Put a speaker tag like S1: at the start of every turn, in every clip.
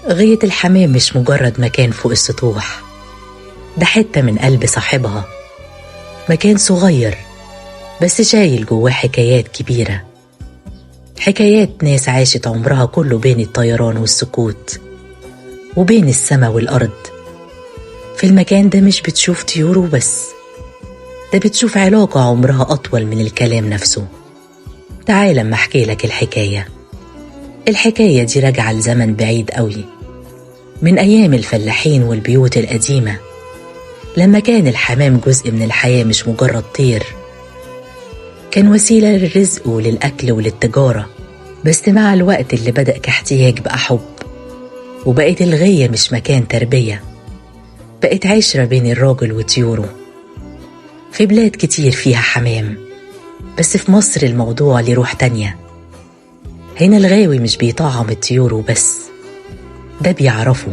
S1: غية الحمام مش مجرد مكان فوق السطوح، ده حتة من قلب صاحبها، مكان صغير بس شايل جواه حكايات كبيرة، حكايات ناس عاشت عمرها كله بين الطيران والسكوت وبين السما والأرض. في المكان ده مش بتشوف طيور وبس، ده بتشوف علاقة عمرها أطول من الكلام نفسه. تعال أما أحكي لك الحكاية. الحكاية دي راجعة لزمن بعيد قوي، من أيام الفلاحين والبيوت القديمة، لما كان الحمام جزء من الحياة مش مجرد طير. كان وسيلة للرزق وللأكل وللتجارة، بس مع الوقت اللي بدأ كاحتياج بقى حب، وبقت الغية مش مكان تربية، بقت عشرة بين الراجل وطيوره. في بلاد كتير فيها حمام، بس في مصر الموضوع ليه روح تانية. هنا الغاوي مش بيطعم الطيور وبس، ده بيعرفه،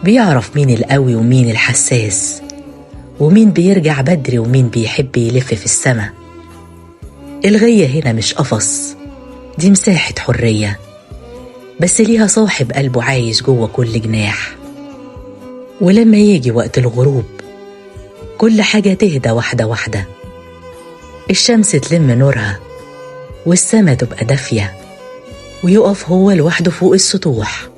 S1: بيعرف مين القوي ومين الحساس، ومين بيرجع بدري ومين بيحب يلف في السما. الغية هنا مش قفص، دي مساحة حرية، بس ليها صاحب قلبه عايش جوه كل جناح. ولما يجي وقت الغروب كل حاجة تهدى واحدة واحدة، الشمس تلم نورها والسما تبقى دافية، ويقف هو لوحده فوق السطوح